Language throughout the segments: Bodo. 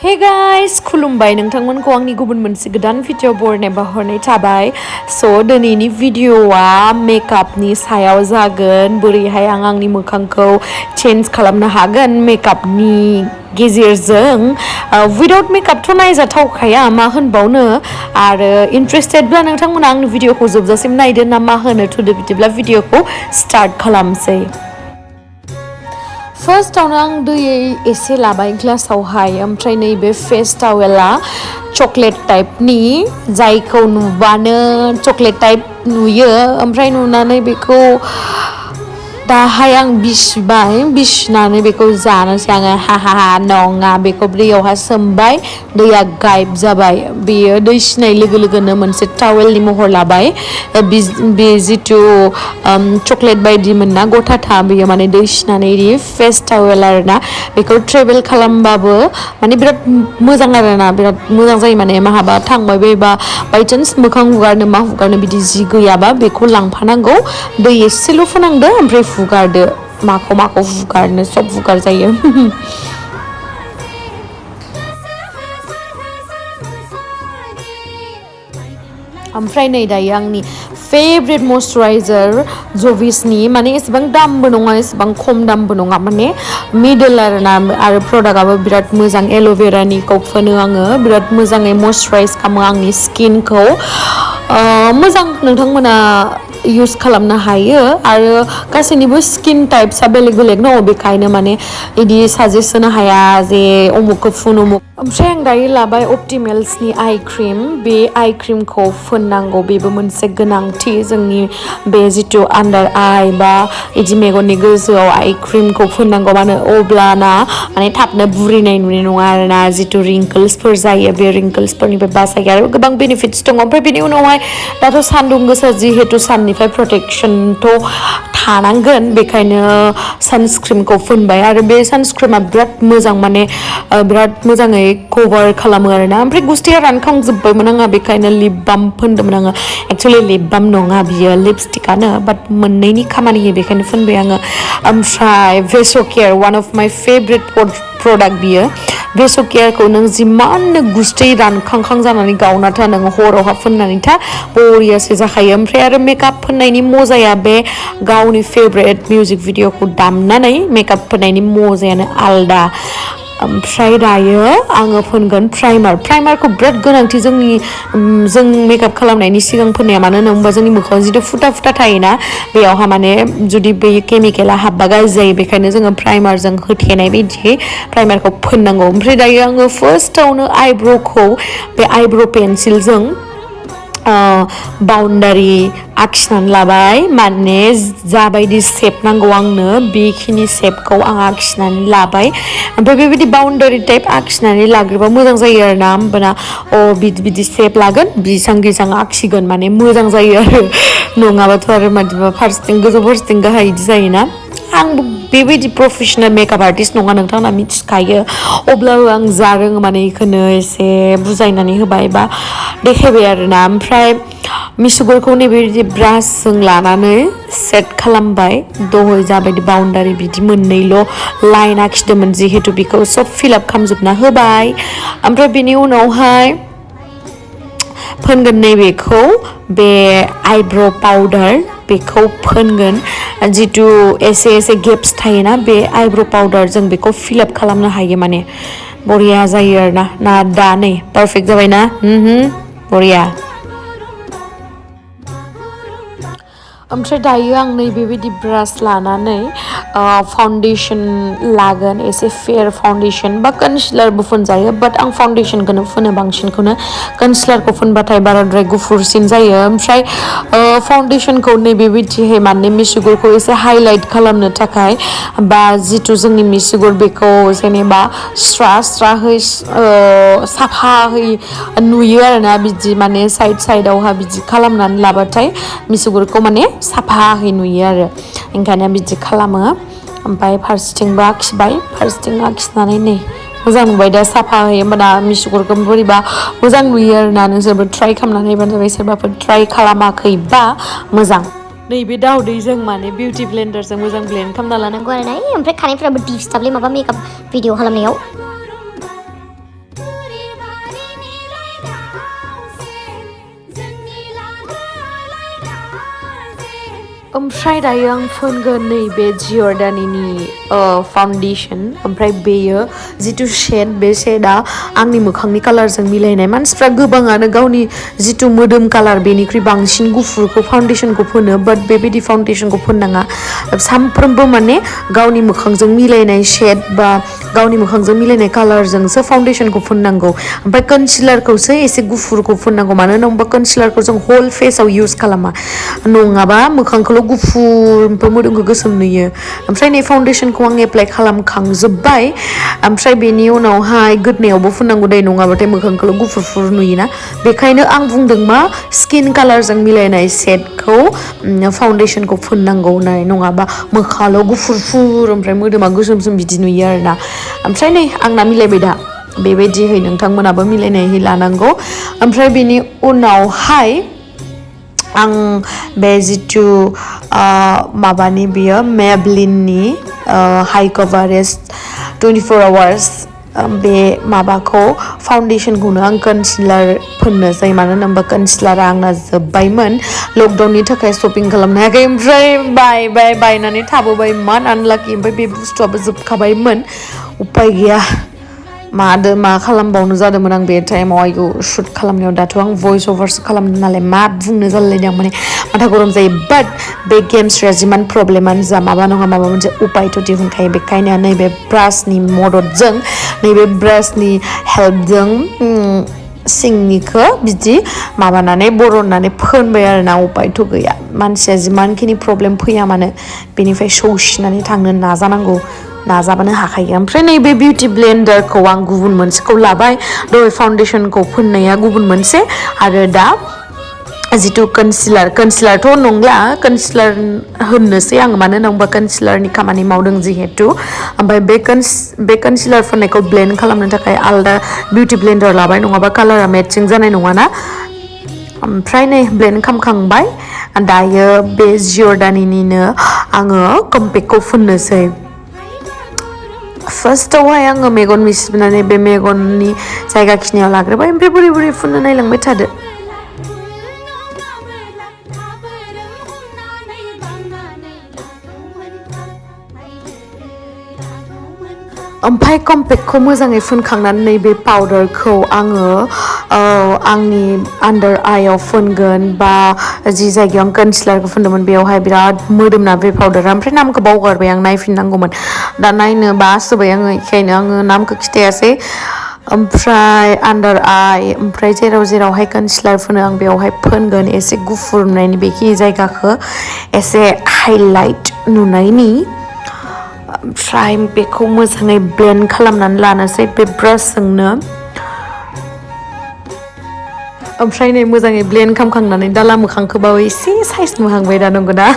Hey guys, खुलुमबाय नोंथांमोनखौ आंनि गुबुन मोनसे गोदान भिडिअ बरनाय बाहरनाय थाबाय। सो दिनैनि भिडिअआ मेकआपनि सायाव जागोन। बोरैहाय आं आंनि मोखांखौ चेन्ज खालामनो हागोन मेकआपनि गेजेरजों। विदाउट मेकआपथ' नायजाथावखाया मा होनबावनो। आरो इन्ट्रेस्टेडब्ला नोंथांमोना आंनि भिडिअखौ जोबजासिम नायदो ना मा होनो। थुदो बिदिब्ला भिडिअखौ स्टार्ट खालामसै। फार्स्टआवनो आं दै एसे लाबाय ग्लासावहाय, ओमफ्राय नैबे फेस टावेला चकलेट टाइपनि, जायखौ नुबानो चकलेट टाइप नुयो। ओमफ्राय नुनानै बेखौ दाहाय आं बिसिनानै बेखौ जानोसै आङो। हा नङा, बेखौ दैयावहा सोमबाय, दैया गायब जाबाय। बेयो दै सिनाय लोगो लोगोनो मोनसे टावेलनि महर लाबाय। बे जिथु चकलेट बायदि मोनना गथाथा, बेयो माने दै सिनानै फेस टावेल आरोना। बेखौ ट्रेभेल खालामबाबो माने बिराद मोजां आरोना, बिराद मोजां जायो। माने माहाबा थांबाय बायबा बायचान्स मोखां हुगारनो मा हुगारनो बिदि जि गैयाबा बेखौ लांफानांगौ। दै एसेल' फुनांदो, ओमफ्राय हुगारदो। माखौ हुगारनो, सब हुगार जायो। ओमफ्राय नै दायो आंनि फेभरेट मयस्चराइजार जभिसनि, माने एसेबां दामबो नङा एसेबां खम दामबो नङा, माने मिडल आरोना। आरो प्रडाक्टआबो बिराद मोजां, एल'भेरानिखौ फोनो आङो। बिराद मोजाङै मयस्चराइज खालामो आंनि स्किनखौ। मोजां, नोंथांमोना इउज खालामनो हायो। आरो गासैनिबो स्किन टाइप्सआ बेलेग बेलेग दङ, बेखायनो माने बिदि साजेस्ट होनो हाया जे अमुकखौ फुन उमुक। ओमफ्राय आं दायो लाबाय अप्टिमेल्सनि आइ क्रिम। बे आइ क्रिमखौ फोननांगौ, बेबो मोनसे गोनांथि जोंनि बे जिथु आन्डार आइ बा बिदि मेगननि गोजौआव आइ क्रिमखौ फोननांगौ। मानो अब्लाना माने थाबनो बुरिनाय नुनाय नङा आरोना। जिथु रिंकोल्सफोर जायो, बे रिंकोल्सफोरनिफ्राय बासायो। आरो गोबां बेनिफिट्स दङ। ओमफ्राय बेनि उनावहाय दाथ' सान्दुं गोसा, जिहेतु साननिफ्राय प्रटेक्सनथ' थानांगोन, बेखायनो सानस्क्रिमखौ फुनबाय। आरो बे सानस्क्रिमा बिराद मोजां, माने बिराद मोजाङै कभार खालामो आरोना। ओमफ्राय गुस्थिया रानखांजोब्बायमोन आंहा, बेखायनो लिप बाम फोनदोंमोन आङो। एक्सुवेलि लिप बाम नङा, बियो लिपस्टिकआनो, बाट मोननैनि खामानि होयो, बेखायनो फोनबाय आङो। ओमफ्राय भेस'केयार, one of my favourite product बियो। भेस'केयारखौ नों जिमाननो गुस्थियै रानखांखां जानानै गावना था, नोङो हरावहा फोननानै था, बरियासो जाखायो। ओमफ्राय आरो मेकआप फोननायनि मजाया बे गावनि फेभरेट मिउजिक भिडिअखौ दामनानै मेकआप फोननायनि मजायानो आलदा। ओमफ्राय दायो आङो फोनगोन प्राइमारखौ बिराद गोनांथि जों मेकआप खालामनायनि सिगां फोननाया। मानो होनोबा जोंनि मोखाङाव जिथु फुटा थायोना, बेयावहा माने जुदि बै केमिकेला हाबबा गाज्रि जायो। बेखायनो जोङो प्राइमारजों होथेनाय बायदियै प्राइमारखौ फोननांगौ। ओमफ्राय दायो आङो फार्स्टआवनो आइब्र'खौ बे आइब्र' पेन्सिलजों बाउन्डारि आखिनानै लाबाय। माने जाबायदि सेप नांगौ आंनो, बेखिनि सेपखौ आं आखिनानै लाबाय। ओमफ्राय बेबायदि बाउन्डारि टाइप आखिनानै लाग्रोबा मोजां जायो आरोना। होमबाना बिदि सेप लागोन, बिसां आखिगोन, माने मोजां जायो आरो। नङाबाथ' आरो मादिबा फारसेथिं गोजौ फारसेथिं गाहाय बिदि जायोना। आंबो बेबायदि प्रफेसनेल मेकआप आर्टिस्ट नङा, नोंथांमोना मिथिखायो। अब्लाबो आं जा रोङो माने बेखौनो एसे बुजायनानै होबाय बा देखायबाय आरोना। ओमफ्राय मिसुगुरखौ नैबेबायदि ब्रासजों लानानै सेट खालामबाय। दहय जाबायदि बाउन्डारि बिदि मोननैल' लाइन आखिदोंमोन, जिहेतु बेखौ सब फिलआप खालामजोबना होबाय। ओमफ्राय बेनि उनावहाय फोनगोन नैबेखौ, बे आइब्र' पाउडार, बेखौ फोनगोन। जिथु एसे गेप्स थायोना, बे आइब्र' पाउडार जों बेखौ फिलआप खालामनो हायो। माने बरिया जायो आरोना। दा नै पारफेक्ट जाबायना, बरिया। ओमफ्राय दायो आं नैबेबायदि ब्रास लानानै फाउन्डेसन लागोन, एसे फेयार फाउन्डेसन बा कन्सिलारबो फुनजायो। बाट आं फाउन्डेसनखौनो फुनो बांसिनखौनो। कन्सिलारखौ फुनबाथाय बाराद्राय गुफुरसिन जायो। ओमफ्राय फाउन्डेसनखौ नैबेबायदिहाय माने मिसुगुरखौ एसे हाइलाइट खालामनो थाखाय, बा जिथु जोंनि मिसुगुर बेखौ जेनेबा स्राहै साफाहै नुयो आरोना। बिदि माने साइडआवहा बिदि खालामनानै लाबाथाय मिसुगुरखौ माने साफाहै नुयो आरो। ओंखायनो बिदि खालामो। ओमफ्राय फारसेथिंबो आखिबाय, फारसेथिं आखिनानै नै मोजां नुबाय दा साफाहै। होमबाना मिसुगुरखौ बोरैबा मोजां नुयो आरोना। नोंसोरबो ट्राइ खालामनानै नायबानो जाबाय, सोरबाफोर ट्राइ खालामाखैबा मोजां। नैबे दाउदैजों माने बिउटि ब्लेन्डारजों मोजां ब्लेन्ड खालामना लानांगौ आरोना। ओमफ्राय खानायफ्राबो डिस्टार्बलै माबा मेकआप भिडिअ खालामनायाव। ओमफ्राय दायो आं फोनगोन नैबे जियर्डानिनि फाउन्डेसन ओमफ्राय बेयो जितु शेड बे शेडा आंनि मोखांनि कालारजों मिलायनाय मानसिफ्रा गोबाङानो गावनि जितु मोदोम कालार बेनिख्रुइ बांसिन गुफुरखौ फाउन्डेसनखौ फोनो बाट बेबायदि फाउन्डेसनखौ फोननाङा सानफ्रोमबो माने गावनि मोखांजों मिलायनाय शेड बा गावनि मोखांजों मिलायनाय कालारजोंसो फाउन्डेसनखौ फोननांगौ ओमफ्राय कनसिलारखौसो एसे गुफुरखौ फोननांगौ मानो होनोबा कनसिलारखौ जों होल फेसआव इउज खालामा नङाबा मोखांखौल' गुफुर ओमफ्राय मोदोमखौ गोसोम नुयो ओमफ्राय नै फाउन्डेसनखौ आं एप्लाइ खालामखांजोब्बाय ओमफ्राय बेनि उनावहाय गोदनायावबो फुननांगौ दै नङाबाथाय मोखांखौल' गुफुर नुयोना बेखायनो आं बुंदों मा स्किन कालारजों मिलायनाय सेटखौ फाउन्डेसनखौ फोननांगौ होननानै नङाबा मोखाङाल' गुफुर ओमफ्राय मोदोमा गोसोम बिदि नुयो आरोना ओमफ्राय नै आंना मिलायबाय दा बेबायदिहै नोंथांमोनाबो मिलायनायै लानांगौ ओमफ्राय बेनि उनावहाय आं बे जितु माबानि बियो मेबलिननि हाइ कभारेज 24 आवार्स बे माबाखौ फाउन्डेसनखौनो आं कनसिलार फोननोसै मानो होनोबा कनसिलारा आंना जोब्बायमोन लकडाउननि थाखाय शपिं खालामनो हायाखै ओमफ्राय बायनानै थाबोबाय मान आनलाकि ओमफ्राय बे बुस्थुआबो जोबखाबायमोन उपाय गैया मा खालामबावनो जादोंमोन आं बे टाइमाव आयौ शुट खालामनायाव दाथ' आं भइस अभारसो खालामदों नालाय मा बुंनो जालायलायदों आं माने माथा गरम जायो बाट बे गेमस्रिया जिमान प्रब्लेमानो जा माबा नङा माबा मोनसे उपायथ' दिहुनखायो बेखायनो नैबे ब्रासनि मददजों नैबे ब्रासनि हेल्पजों सिंनिखौ बिदि माबानानै बरननानै फोनबाय आरोना उपायथ' गैया मानसिया जिमानखिनि प्रब्लेम फैया मानो बेनिफ्राय सौसिनानै थांनो नाजाबानो हाखायो ओमफ्राय नैबे बिउटि ब्लेन्डारखौ आं गुबुन मोनसेखौ लाबाय दहाय फाउन्डेसनखौ फोननाया गुबुन मोनसे आरो दा जितु कनसिलारथ' नंला कनसिलार होननोसै आं मानो होनोबा कनसिलारनि खामानि मावदों जिहेतु ओमफ्राय बे कनसिलार फोननायखौ ब्लेन्ड खालामनो थाखाय आलादा बिउटि ब्लेन्डार लाबाय नङाबा कालारा मेटचिं जानाय नङाना ओमफ्राय नै ब्लेन्ड खालामखांबाय दायो बे जियर्डानिनिनो आङो कम्पेक्टखौ फुननोसै फार्स्टआवहाय आङो मेगन मिसिबनानै बे मेगननि जायगाखिनियाव लाग्रोबाय ओमफ्राय बोरै फुननो नायलांबाय थादो ओमफ्राय कम्पेक्टखौ मोजाङै फुनखांनानै नैबे पाउडारखौ आङो आंनि आन्डार आइआव फुनगोन बा जि जायगायाव आं कनसिलारखौ फुनदोंमोन बेयावहाय बिराद मोदोमना बे पाउडारा ओमफ्राय नामखौ बावगारबाय आं नायफिननांगौमोन दा नायनो बासोबाय आङो बेखायनो आङो नामखौ खिथायासै ओमफ्राय आन्डार आइ ओमफ्राय जेरावहाय कनसिलार फुनो आं बेयावहाय फोनगोन एसे गुफुर नुनायनि बेखिनि जायगाखौ एसे हाइलाइट नुनायनि ओमफ्राय बेखौ मोजाङै ब्लेन्ड खालामनानै लानोसै बे ब्रासजोंनो ओमफ्राय नै मोजाङै ब्लेन्ड खालामखांनानै दाला मोखांखौबाबो एसे साइज नुहांबाय दा नंगौना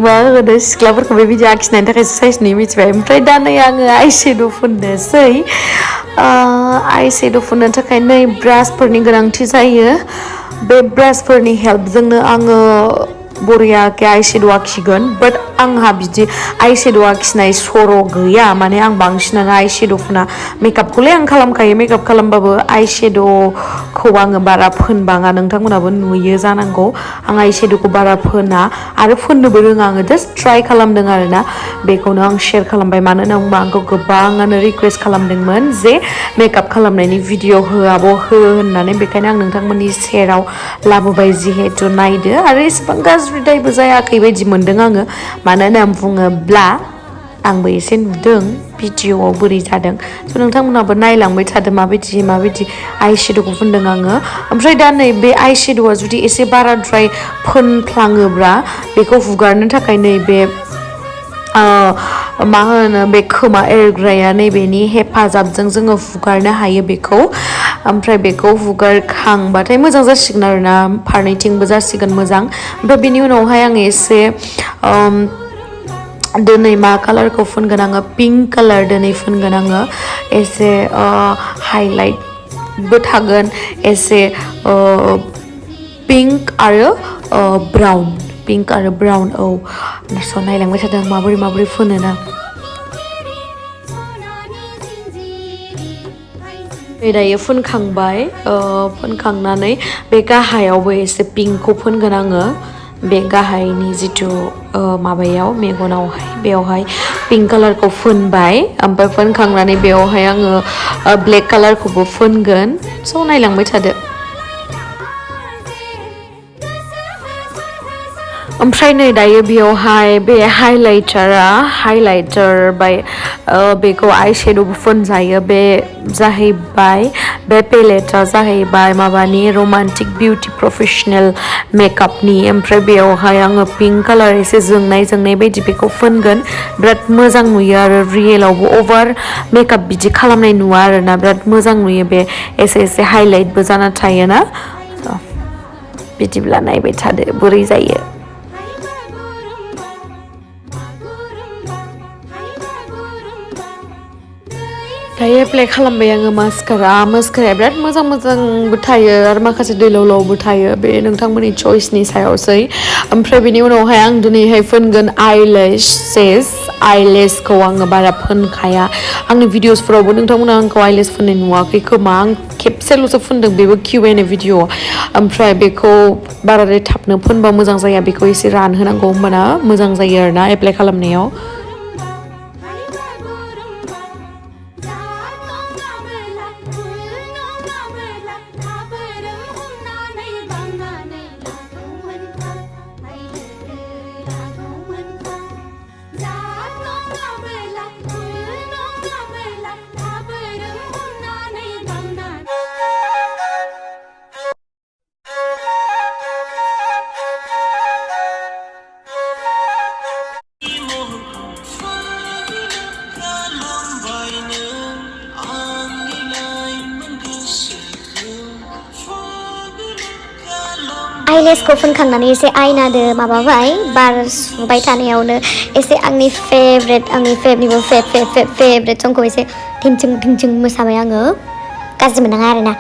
मा होनो सिख्लाफोरखौ बेबायदि आखिनायनि थाखायसो साइज नुयो मिथिबाय ओमफ्राय दा नै आङो आइ शेड' फुननोसै आइ शेड' फुननो थाखाय नै ब्रासफोरनि गोनांथि जायो बे ब्रासफोरनि हेल्पजोंनो आङो बरियाके आइ शेड' आखिगोन बाट आंहा बिदि आइ शेड' आखिनाय सर' गैया माने आं बांसिनानो आइ शेड' फुना मेकआपखौलाय आं खालामखायो मेकआप खालामबाबो आइ शेड'खौ आङो बारा फोनबाङा नोंथांमोनाबो नुयो जानांगौ आं आइ शेड'खौ बारा फोना आरो फोननोबो रोङा आङो जास्ट ट्राइ खालामदों आरोना बेखौनो आं शेयार खालामबाय मानो होनोबा आंखौ गोबाङानो रिकुवेस्ट खालामदोंमोन जे मेकआप खालामनायनि भिडिअ हो होननानै बेखायनो आं नोंथांमोननि सेराव लाबोबाय जिहेतु नायदो आरो एसेबां गाज्रि दायबो जायाखै बायदि मोनदों आङो मानो होनना बुङोब्ला आंबो एसे नुदों भिडिअआव बोरै जादों स' नोंथांमोनाबो नायलांबाय थादो माबायदि आइ शेड'खौ फुनदों आङो ओमफ्राय दा नै बे आइ शेड'आ जुदि एसे बाराद्राय फोनफ्लाङोब्ला बेखौ हुगारनो थाखाय नैबे मा होनो बे खोमा एरग्राया नैबेनि हेफाजाबजों जोङो हुगारनो हायो बेखौ ओमफ्राय बेखौ हुगारखांबाथाय मोजां जासिगोन आरोना फारनैथिंबो जासिगोन मोजां ओमफ्राय बेनि उनावहाय आङो एसे दिनै मा कालारखौ फुनगोन आङो पिंक कालार दिनै फुनगोन आङो एसे हाइलाइटबो थागोन एसे पिंक आरो ब्राउन औ स' नायलांबाय थादों माबोरै फुनो ना दायो फुनखांबाय फुनखांनानै बे गाहायावबो एसे पिंकखौ फुनगोन आङो बे गाहायनि जिथु माबायाव मेगनावहाय बेवहाय पिंक कालारखौ फुनबाय ओमफ्राय फुनखांनानै बेवहाय आङो ब्लेक कालारखौबो फुनगोन स' नायलांबाय थादो ओमफ्राय नै दायो बेयावहाय बे हाइलाइटार बाय बेखौ आइ शेड'बो फुनजायो बे जाहैबाय बे पेलेटआ जाहैबाय माबानि रमान्टिक बिउटि प्रफेशनेल मेकआपनि ओमफ्राय बेयावहाय आङो पिंक कालार एसे जोंनाय बायदि बेखौ फुनगोन बिराद मोजां नुयो आरो रियेलावबो अभार मेकआप बिदि खालामनाय नुवा आरोना बिराद मोजां नुयो बे एसे हाइलाइटबो जाना थायोना बिदिब्ला नायबाय थादो बोरै जायो दायो एप्लाइ खालामबाय आङो मास्काराया बिराद मोजांबो थायो आरो माखासे दैलावलावबो थायो बे नोंथांमोननि चइसनि सायावसै ओमफ्राय बेनि उनावहाय आं दिनैहाय फुनगोन आइलेसखौ आङो बारा फुनखाया आंनि भिडिअसफोरावबो नोंथांमोना आंखौ आइलेस फुननाय नुवाखै खोमा आं खेबसेल'सो फुनदों बेबो Q&A भिडिअ ओमफ्राय बेखौ बाराद्राय थाबनो फुनबा मोजां जाया बेखौ एसे रानहोनांगौ होमबाना मोजां जायो आरोना एप्लाइ खालामनायाव आइलेसखौ फुनखांनानै एसे आयनादो माबाबाय बार सुबाय थानायावनो एसे आंनि फेभरेट संखौ एसे थिंथिं मोसाबाय आङो गाज्रि मोननाङा आरोना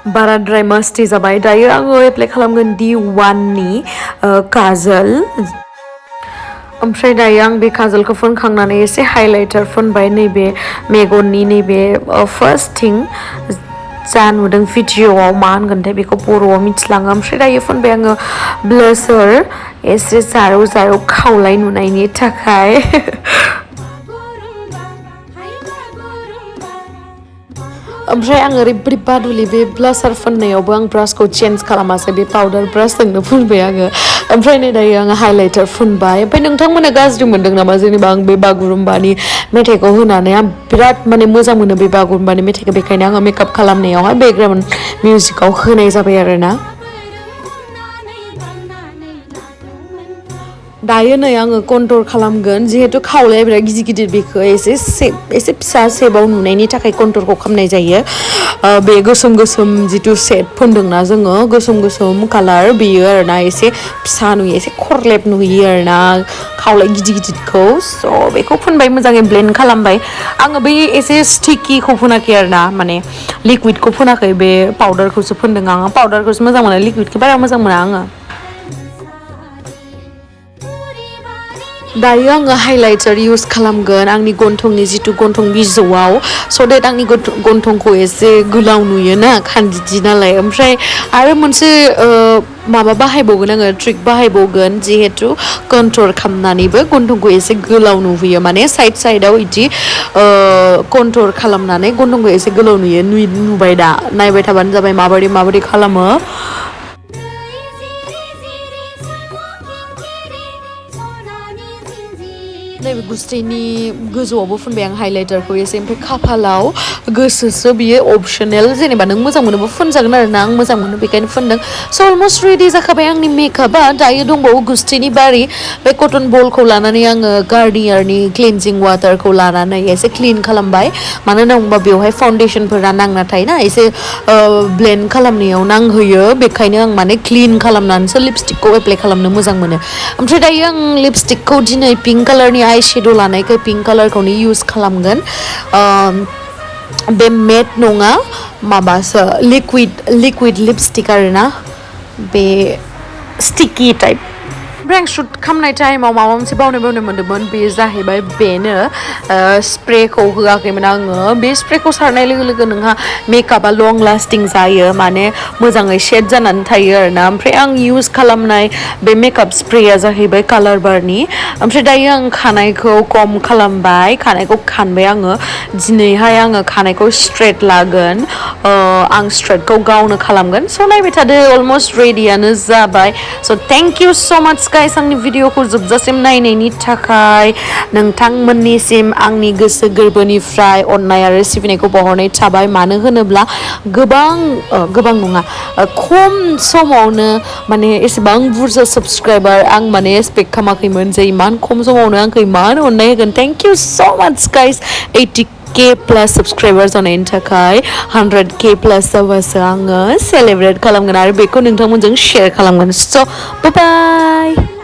बाराद्राय मस्ति जाबाय दायो आङो एप्लाइ खालामगोन D1नि काजल ओमफ्राय दायो आं बे काजलखौ फुनखांनानै एसे हाइलाइटार फुनबाय नैबे मेगननि नैबे फार्स्ट थिं जा नुदों भिडिअआव मा होनगोनथाय बेखौ बर'आव मिथिलाङो ओमफ्राय दायो फुनबाय आङो ब्लासार एसे जारौ खावलाय नुनायनि थाखाय ओमफ्राय आं ओरैबायदि बादुलि बे ब्लासार फुननायावबो आं ब्रासखौ चेन्ज खालामासै बे पाउडार ब्रासजोंनो फुनबाय आङो ओमफ्राय नै दायो आङो हाइलाइटार फुनबाय ओमफ्राय नोंथांमोना गाज्रि मोनदों नामा जेनेबा आं बे बागुरुम्बानि मेथाइखौ होनानै आं बिराद माने मोजां मोनो बे बागुरुम्बानि मेथाइखौ बेखायनो आङो मेकआप खालामनायावहाय बेकग्राउन्ड मिउजिकआव होनाय जाबाय आरोना दायो नै आङो कन्टुर खालामगोन जिहेतु खावलाया बिराद गिदिर बेखौ एसे फिसा सेबाव नुनायनि थाखाय कन्टुरखौ खालामनाय जायो बे गोसोम जिथु सेट फुनदोंना जोङो गोसोम कालार बेयो आरोना एसे फिसा नुयो एसे खरलेब नुयो आरोना खावलाय गिदिरखौ स' बेखौ फुनबाय मोजाङै ब्लेन्ड खालामबाय आङो बै एसे स्टिकिखौ फुनाखै आरोना माने लिकुइडखौ फुनाखै बे पाउडारखौसो फुनदों आङो पाउडारखौसो मोजां मोनो लिकुइडखौ बारा मोजां मोना आङो दायो आङो हाइलाइटार इउज खालामगोन आंनि गन्थंनि जिथु गन्थं बिजौआव स' देट आंनि गन्थंखौ एसे गोलाव नुयोना खान्दिदि नालाय ओमफ्राय आरो मोनसे माबा बाहायबावगोन आङो ट्रिक बाहायबावगोन जिहेतु कन्टुर खालामनानैबो गन्थंखौ एसे गोलाव नुहैयो माने साइडआव इदि कन्टुर खालामनानै गन्थंखौ एसे गोलाव नुबाय दा नायबाय थाबानो जाबाय माबोरै खालामो नैबे गुस्थिनि गोजौआवबो फुनबाय आं हाइलाइटारखौ एसे ओमफ्राय खाफालाव गोसोसो बियो अपसनेल जेनेबा नों मोजां मोनोबा फुनजागोन आरोना आं मोजां मोनो बेखायनो फुनदों स' अलमस्ट रेडि जाखाबाय आंनि मेकआपआ दायो दंबावो गुस्थिनि बारि बे कटन बलखौ लानानै आङो गार्नियारनि क्लिनजिं वाटारखौ लानानै एसे क्लिन खालामबाय मानो होनना बुङोबा बेवहाय फाउन्डेसनफोरा नांना थायोना एसे ब्लेन्ड खालामनायाव नांहोयो बेखायनो आं माने क्लिन खालामनानैसो लिपस्टिकखौ एप्लाइ खालामनो मोजां मोनो ओमफ्राय दायो आं लिपस्टिकखौ दिनै पिंक कालारनि आइ शेड' लानायखाय पिंक कालारखौनो इउज खालामगोन बे मेट नङा माबासो लिक्विड लिपस्टिक आरोना बे स्टिकी टाइप ओमफ्राय आं शुट खालामनाय टाइमाव माबा मोनसे बावनाय मोनदोंमोन बे जाहैबाय बेनो स्प्रेखौ होआखैमोन आङो बे स्प्रेखौ सारनाय लोगो लोगो नोंहा मेकआपा लं लास्टिं जायो माने मोजाङै शेड जानानै थायो आरोना ओमफ्राय आं इउज खालामनाय बे मेकआप स्प्रेया जाहैबाय कालार बारनि ओमफ्राय दायो आं खानायखौ कम खालामबाय खानायखौ खानबाय आङो दिनैहाय आङो खानायखौ स्ट्रेट लागोन आं स्ट्रेटखौ गावनो खालामगोन स' नायबाय थादो अलमस्ट रेडियानो जाबाय स' थेंक इउ स' माच गाइस आंनि भिडिअखौ जोबजासिम नायनायनि थाखाय नोंथांमोननिसिम आंनि गोसो गोरबोनिफ्राय अननाय आरो सिबिनायखौ बावहरनाय थाबाय मानो होनोब्ला गोबां नङा खम समावनो माने एसेबां बुरजा साबस्क्राइबार आं माने एक्सपेक्ट खालामाखैमोन जे इमान खम समावनो आंखौ इमान अननाय होगोन थेंक इउ स' माच गाइस 80K प्लस साबस्क्राइबार जानायनि थाखाय 100K प्लस जाबासो आङो सेलेब्रेट खालामगोन आरो बेखौ नोंथांमोनजों शेयार खालामगोन स' बाय